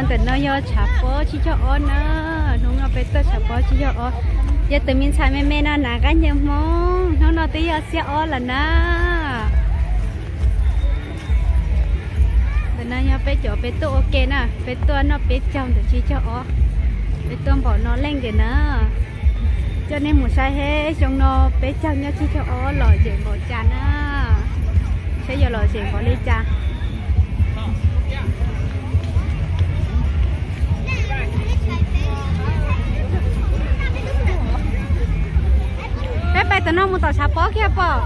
Ntawm no yog tshav pob tsib caug ob na, hnub no peb tuaj tshav pob tsib caug ob. Yog tus me ntxhais me me no hnav qab ncaws Hmoob, hnub no twb yog xiab ob lawm na. Ntawm no yog peb cov peb tuaj ua ke na, peb tuaj noj peb caug ntawm tsib caug ob, peb tuaj npaum no leej ntawm na. Coj nej mus saib seb xyoo no peb caug nyob tsib caug ob los zem npaum cas na, saib yuav los zem npaum li cas. Peb pais tom no mus tom tshav pob kiag pom.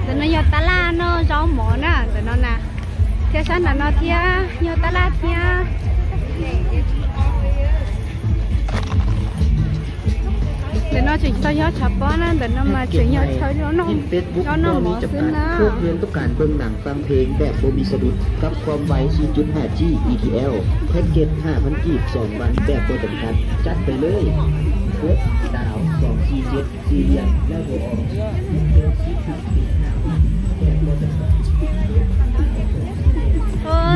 Tom no yog tab laj noj zaub mov na, ntawm no na, thiab sab nram no thiab yog tab laj thiab. Ntawm no tseem tau yog tshav pob na, ntawm no mas tseem yog chaw zaub noj mov xwb na. Thuốc Nguyễn Túc Cản เบื้องหลังฟังเพลงแบบบ่มีสะดุดกับความไว สี่จุดห้า จี อี ที แอล แพ็กเกจ ห้าพัน กีบ สอง วันแบบบ่จำกัด จัดไปเลย กดดาว สอง สี่ เจ็ด สี่ เหลี่ยม แล้วโทรออก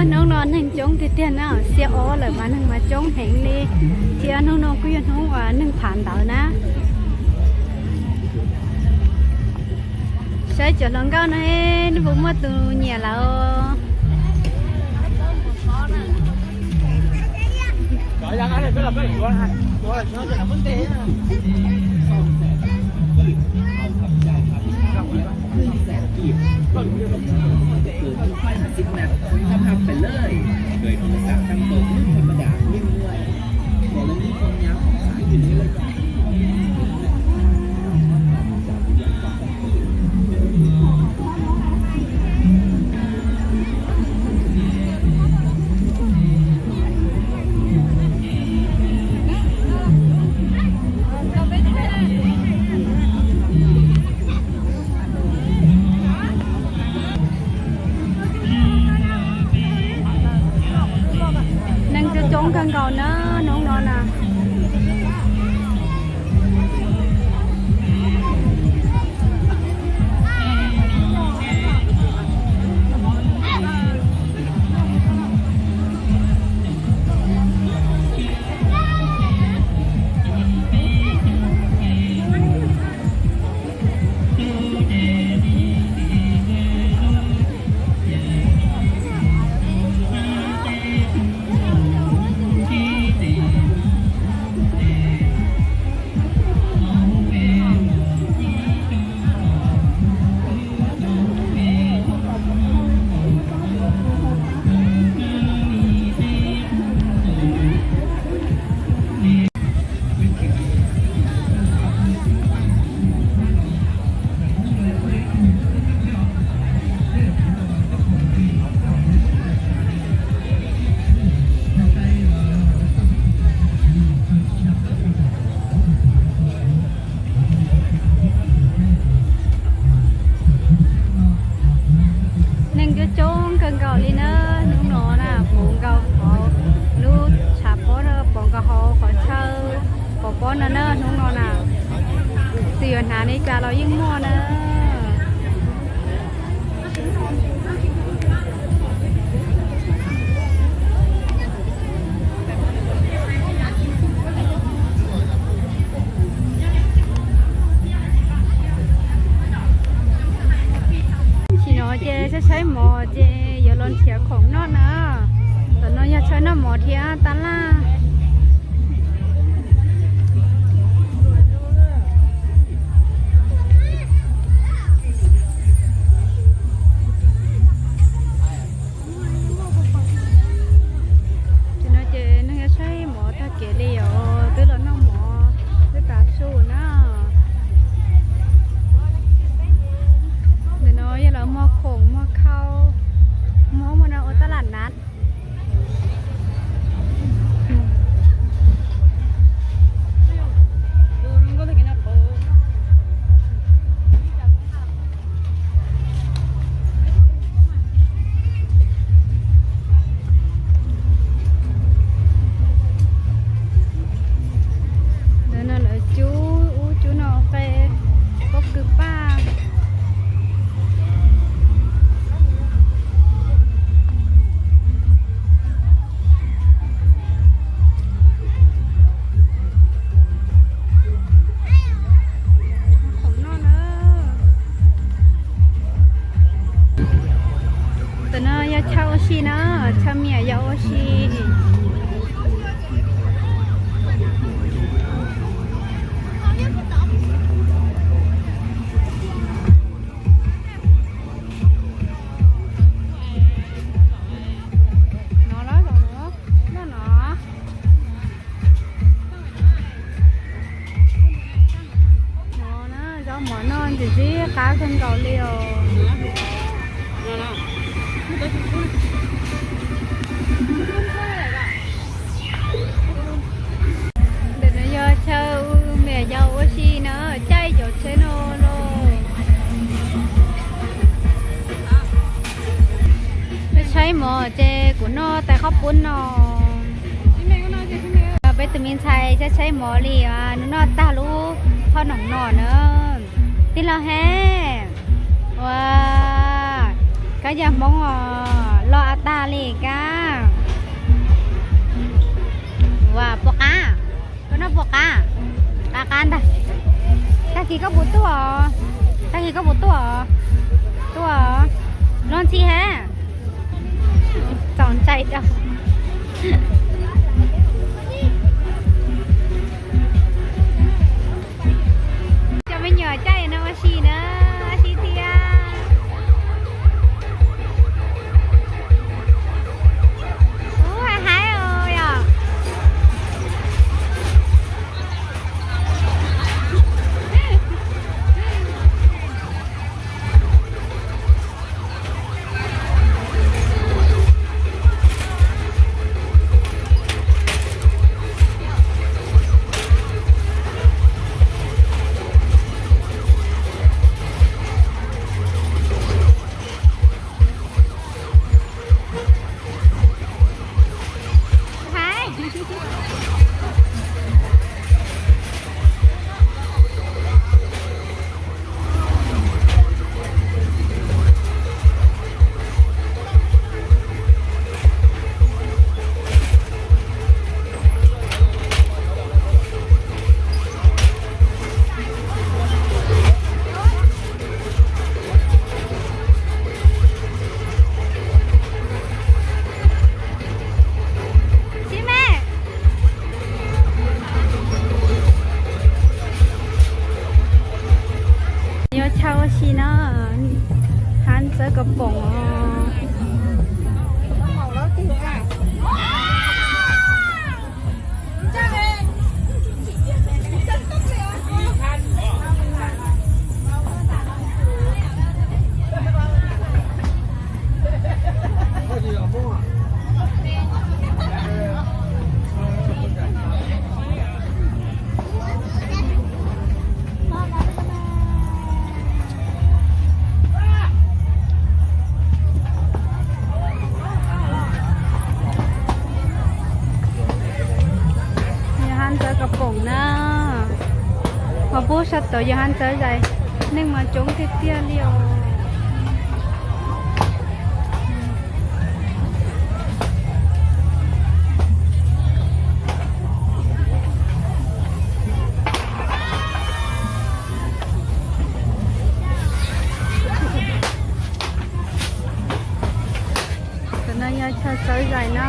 Hnub no neeg coob tiag tiag na, xiab ob lawm mas neeg mas coob heev li, thiab hnub no kuj yog hnub uas neeg phav ntawv na. Saib cov hluas nkauj no, nej puas muaj tus nyiam lawm? Neeg coob coob kawg nkaus na hnub no na. Neeg coob coob kawg nkaus li na, hnub no na pov nkaus hauv lub tshav pob, pov nkaus hauv qhov chaw pov pob no na, hnub no na txawm yuav hnav li cas los yeej muaj na. Tam sim no ces saib saib mov ces yuav los nrhiav khoom noj na. Tam no yog chaw noj mov thiab tab laj. Tam no ces neeg yuav saib mov tag kev li os, twb los noj mov twb tas su na. Ntawm no yog lawv muag khoom muag khau, muag muag no ua tab laj na. No yog chaw ua si na, chaw me nyuam yaus ua si. No los, no, no. No na, zaub mov noj ntxim qab kawg nkaus li os. Ntawm no yog chaw me nyuam yaus ua si na, caij cov tsheb no los. Saib mov ces kuv noj tais qhob pub no. Peb tus me ntxhais saib saib mov li, nws noj tag lub qhov noom no na. Tij laug he, ua, koj yog Hmoob os, loj av tag li kab. Ua puas qab? Koj noj puas qab? Qab qab ntag. Tag kis koj puas tuaj os? Tag kis koj puas tuaj os? Tuaj os. Luag ntxhi he. Txaus ntshai rau. Cov me nyuam caij no ua si na, ua si thiab. Ub, haib haib os yom. Sib me. Yuav chaw ua si no, hab txawb kos poom os. Yog hab ntxawv kos poom na, ho pub sab tod yog hab ntxawv zais, neeg mas coob tiag tiag li os. Tam no yog chaw txawv zais no.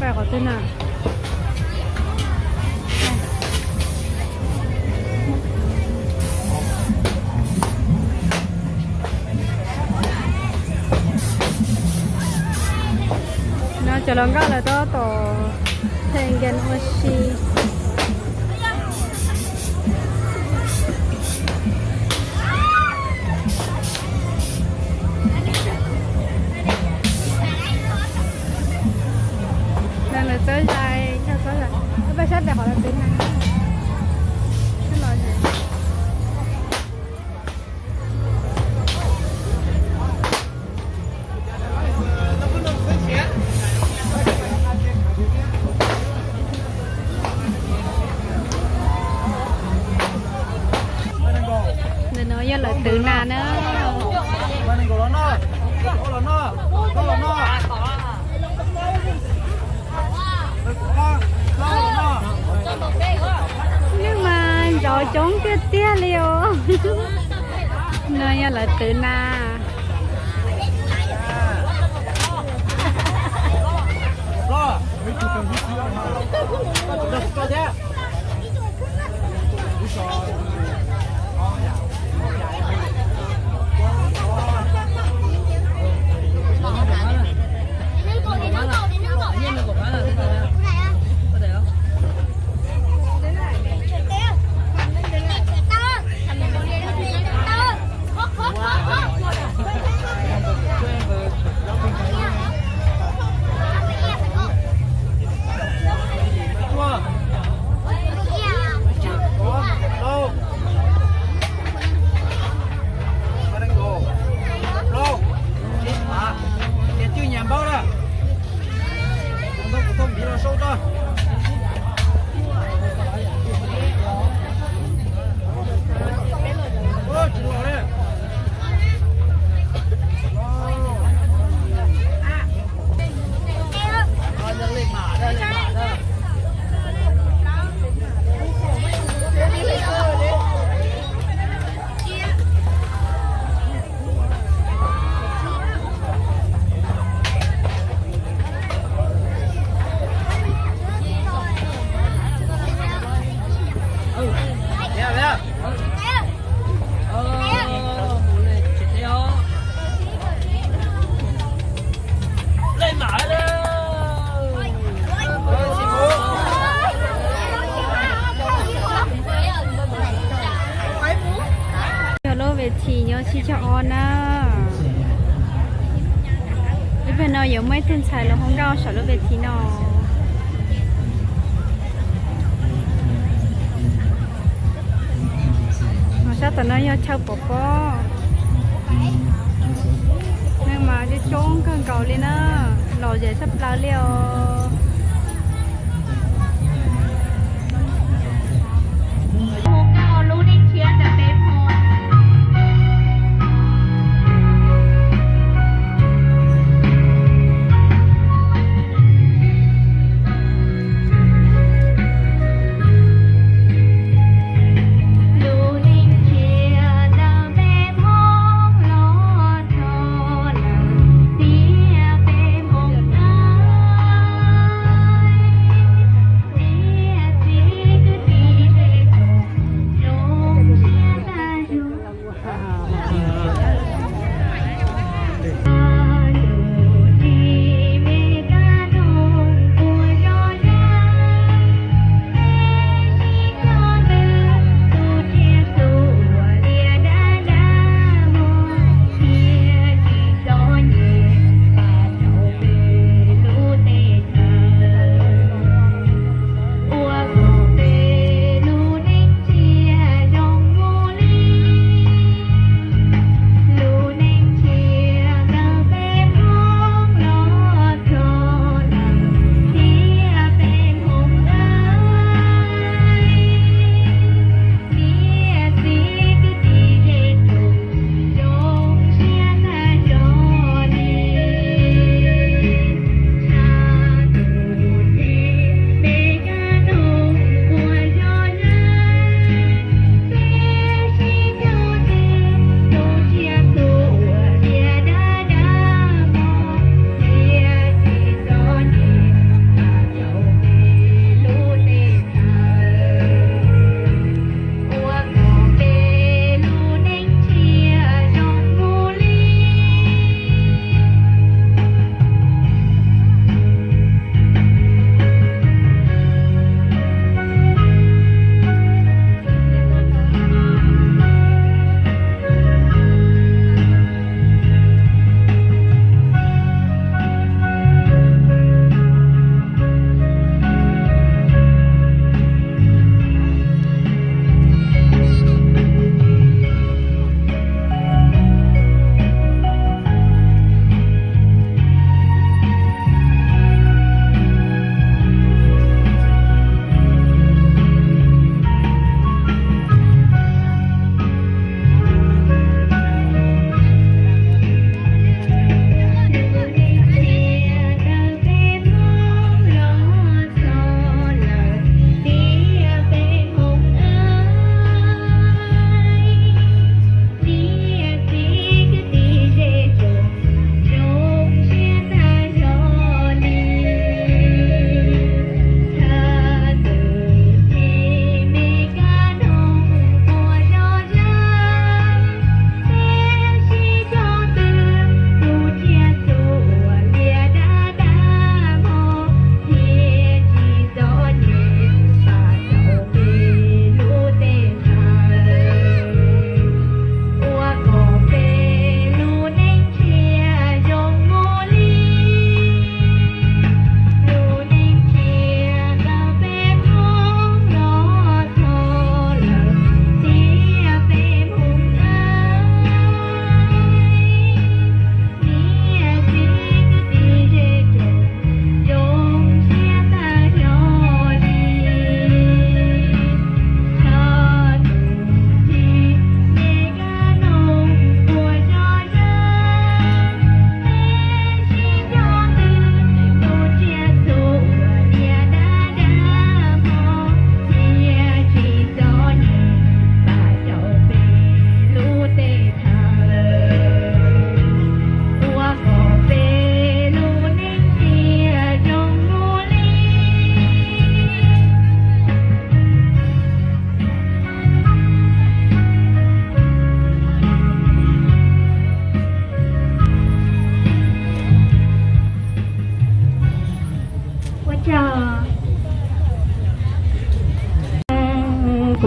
Pais qhov twg na? No cov hluas nkauj lawv tab tom them nkees ua si. No lawv txawb zais, txawb zais, peb pab sab pem qhov lawv twv na. Ntawm no yog lawv twv nas na. Yeej mas nrov Coob tiag tiag li os. No yog lawv twv na. Yog lub ves thim nyob tsib caug ob na. Ib pliag no yuav muaj ib tug ntxhais los hu nkauj saum lub ves thim no. Sab tom no yog chaw pov pob. Neeg mas coob coob kawg nkaus li na, los zem sab plaws li os.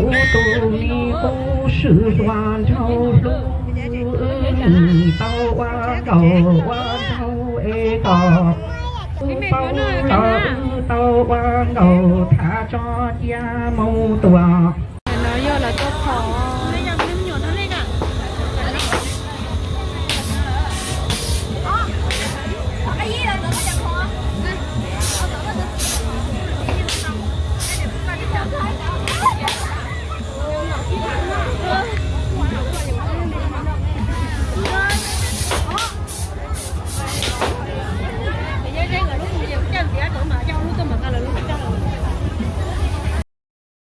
Kuv tus me qub swm hlua nraug hlub, wb nim tau ua nkaus ua nraug es kom paub los wb tau ua nkaus, tham tso cia mus tuam.